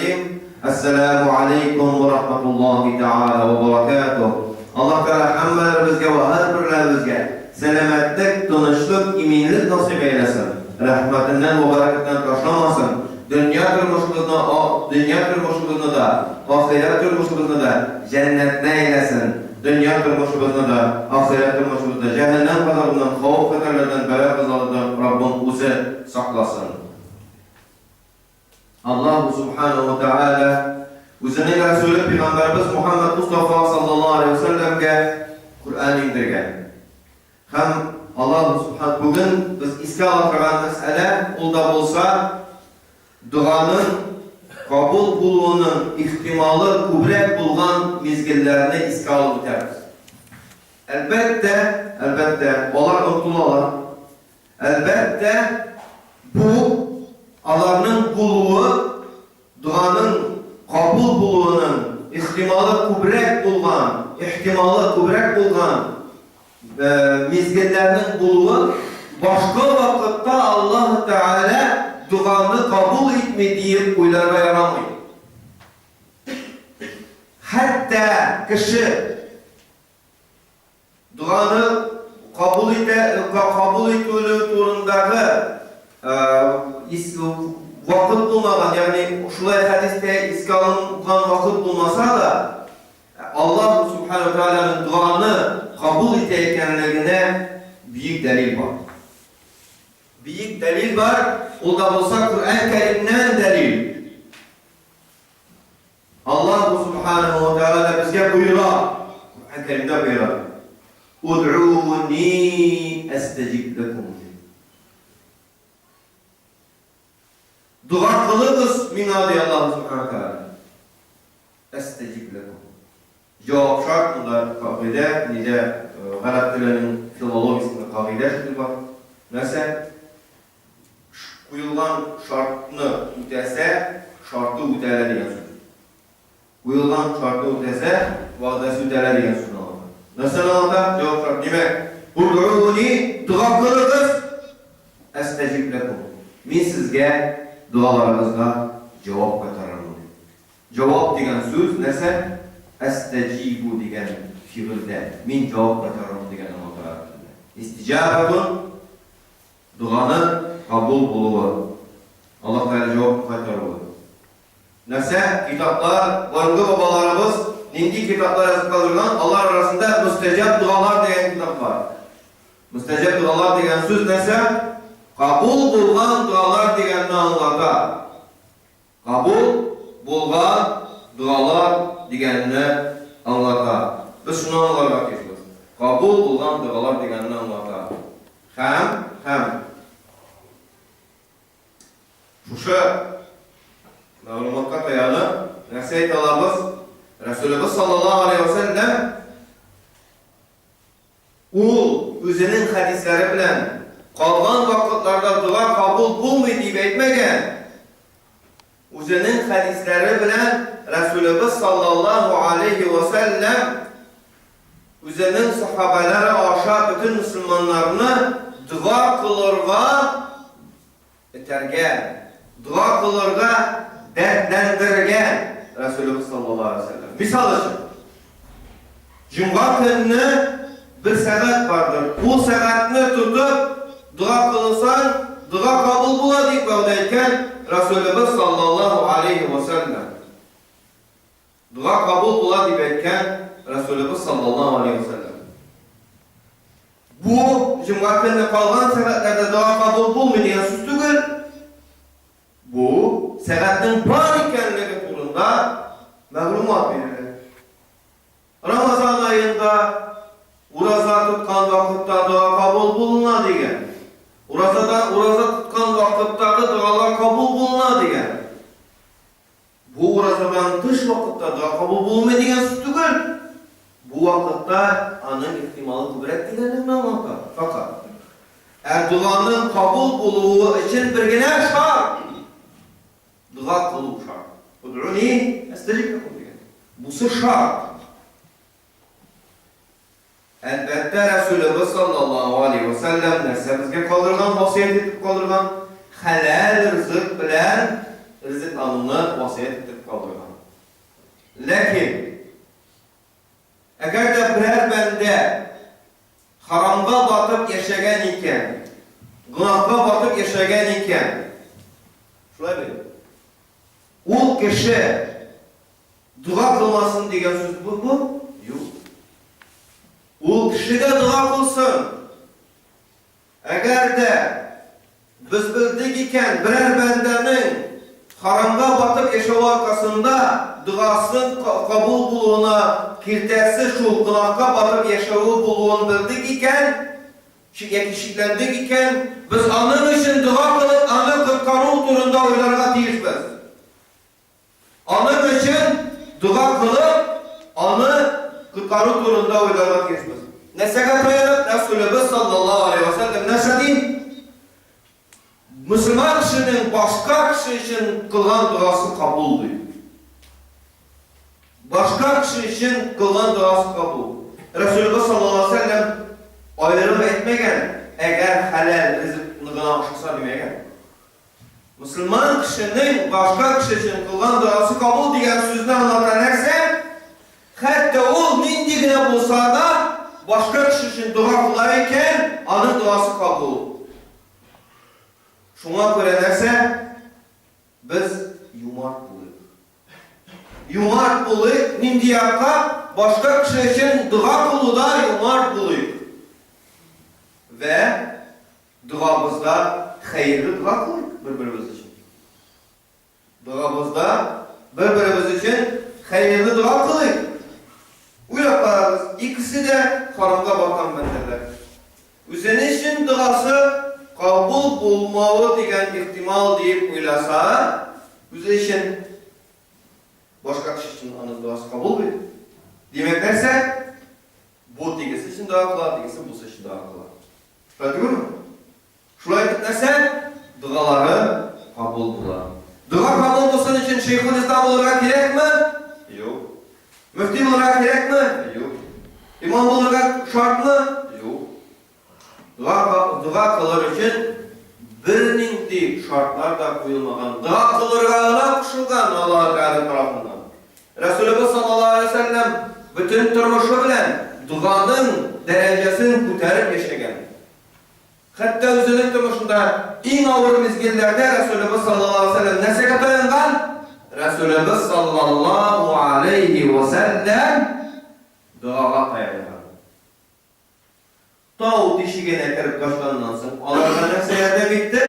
Кәрим. Әссәламү алейкум ва рахматуллаһи тәгалә ва баракатуһ. Аллаһ Тәгалә һәммәләребезгә вә һәрберләребезгә сәламәтлек, тынычлык, иминлек насыйп әйләсен. Рәхмәтеннән вә бәрәкәтеннән ташламасын. Дөнья тормышыбызны, дөнья тормышыбызны да, ахирәт тормышыбызны да җәннәтле әйләсен. Дөнья тормышыбызны да, ахирәт тормышыбызны да җәһәннәм газабыннан, хәвеф-хәтәрләрдән, бәла-казалардан Раббым үзе сакласын. Аллаһу Субханаһу ва Тәгалә Үзенең Рәсүле Пәйгамбәребез Мухаммад Мустафа саллаллаһу алейһи ва сәлләмгә Коръән иңдергән. Һәм Аллаһу Субхан бүген без искә ала торган мәсьәлә, ул да булса доганың кабул булуының ихтималы күбрәк булган мизгелләрне искә алып үтәбез. Әлбәттә, әлбәттә, алар онтылалар. Әлбәттә, бу, аларның булуы, доганың кабул булуының ихтималы күбрәк булган, ихтималы күбрәк булган мизгелләрнең булуы, башка вакытта Аллаһы Тәгалә доганы кабул итми диеп уйларга ярамый. Хәтта кеше Доганы кабул итә, кабул ителү турындагы вакыт булмаган, ягъни шулай хәдистә искә алынган вакыт булмаса да, Аллаһ Субхану Тәгаләнең доганы кабул итә икәнлегенә бөек дәлил бар. Бөек дәлил бар, ул да булса Коръән Кәримнән дәлил. Аллаһу Субханаһу ва Тәгалә безгә боера, Коръән Кәримдә боера, Удъуни әстәҗиб ләкум ди. Дога кылыгыз миңа, ди Аллаһу Субханаһу ва Тәгалә. Әстәҗиб ләкум. Җавап шарт, монда кагыйдә, нидә гарәп теленең филологиясендә кагыйдә шундый бар. Нәрсә? Куелган шартны үтәсә, шарты үтәлә дигән сүз. Куелган шарты үтәсә, вәгъдәсе үтәлә дигән сүзне аңлата. Нәрсәне аңлата? Җавап шарт. Димәк, Удъуни, дога кылыгыз, әстәҗиб ләкум. Мин сезгә догаларыгызга җавап кайтарырмын, ди. Җавап дигән сүз нәрсә? Әстәҗибу дигән фигыльдә мин җавап кайтарырмын дигәнне аңлата гарәп телендә. Истиҗабатун Доганы кабул булуы, Аллаһ Тәгалә җавап кайтаруы. Нәрсә? Китаплар, борынгы бабаларыбыз нинди китаплар язып калдырган, алар арасында Мөстәҗаб догалар дигән китап бар. Мөстәҗаб догалар дигән сүз нәрсә? Кабул булган догалар дигәнне аңлата. Кабул булган догалар дигәнне аңлата. Без шуны аңларга тиешбез. Кабул булган догалар дигәнне аңлата. Һәм, һәм шушы мәгълүматка таянып, нәрсә әйтә алабыз? Рәсүлебез саллаллаһу алейһи ва сәлләм Ул үзенең хәдисләре белән, калган вакытларда дога кабул булмый дип әйтмәгән. Үзенең хәдисләре белән Рәсүлебез саллаллаһу алейһи вә сәлләм үзенең сахабәләре аша бөтен мөселманнарны дога кылырга Этәргән, дога кылырга дәртләндергән Рәсүлебез саллаллаһу алейһи ва сәлләм. Мисал өчен, җомга көнне бер сәгать бардыр. Ул сәгатьне тотып, дога кылсаң, дога кабул була дип вәгъдә иткән Рәсүлебез саллаллаһу алейһи ва сәлләм. Дога кабул була дип әйткән Рәсүлебез саллаллаһу алейһи ва сәлләм. Бу җомга көнне калган сәгатьләрдә дога кабул булмый дигән сүз түгел. Бу сәгатьнең бар икәнлеге турында мәгълүмат бирелә. Рамазан аенда ураза тоткан вакытта дога кабул булына дигән. Уразада ураза тоткан вакыттагы догалар кабул булына дигән. Бу уразадан тыш вакытта дога кабул булмый дигән сүз түгел. Бу вакытта аның ихтималы күбрәк дигәнне генә аңлата, фәкать. Ә доганың кабул булуы өчен бер генә шарт, дога кылу шарт. Удъуни әстәҗиб ләкум дигән. Бусы шарт. Әлбәттә, Рәсүлебез саллаллаһу алейһи вә сәлләм нәрсә безгә калдырган, васыять итеп калдырган? Хәләл ризык белән ризыклануны васыять итеп калдырган. Ләкин, әгәр дә берәр бәндә харамга батып яшәгән икән, гөнаһка батып яшәгән икән, шулай бит? Ул кеше дога кылмасын дигән сүз бу бу? Юк. Ул кеше дә дога кылсын. Әгәр дә без белдек икән, берәр бәндәнең харамга батып яшәве аркасында догасын кабул булуына киртәсе шул гөнаһка батып яшәве булуын белдек икән, яки шикләндек икән, без аның өчен дога кылып, аны коткару турында уйларга тиешбез. Аның өчен дога кылып, аны коткару турында уйларга тиешбез. Нәрсәгә таянып, Рәсүлебез саллаллаһу алейһи ва сәлләм нәрсә ди? Мөселман кешенең башка кеше өчен кылган догасы кабул ди. Башка кеше өчен кылган догасы кабул. Рәсүлебез саллаллаһу алейһи ва сәлләм аерым әйтмәгән, әгәр хәләл ризыкны гына ашаса димәгән. Мөселман кешенең башка кеше өчен кылган догасы кабул дигән сүзне аңлата нәрсә? Хәтта ул нинди генә булса да, башка кеше өчен дога кыла икән, аның догасы кабул. Шуңа күрә нәрсә? Без юмарт булыйк. Юмарт булыйк, нинди якка? Башка кеше өчен дога кылуда юмарт булыйк. Вә Догабызда хәерле дога кылыйк бер-беребез өчен. Догабызда бер-беребез өчен хәерле дога кылыйк. Уйлап карагыз, икесе дә харамга баткан бәндәләр. Үзенең өчен догасы кабул булмавы дигән ихтимал диеп уйласа, үзе өчен башка кеше өчен аның догасы кабул бит. Димәк, нәрсә? Бу тегесе өчен дога кыла, тегесе бусы өчен дога кыла. Шулай түгелме? Шулай итеп нәрсә? Догалары кабул була. Дога кабул булсын өчен шейхул ислам булырга кирәкме? Юк. Мөфти булырга кирәкме? Юк. Имам булырга шартмы? Юк. Дога, дога кылыр өчен бернинди шартлар да куелмаган. Дога кылырга гына кушылган Аллаһ Тәгалә тарафыннан. Рәсүлебез саллаллаһу алейһи ва сәлләм бөтен тормышы белән доганың дәрәҗәсен күтәреп яшәгән. Хәтта үзенең тормышында иң авыр мизгелләрдә Рәсүлебез саллаллаһу алейһи ва сәлләм нәрсәгә таянган? Рәсүлебез саллаллаһу алейһи ва сәлләм догага таянган. Тау тишегенә кереп качканнан соң аларга нәрсә ярдәм итте?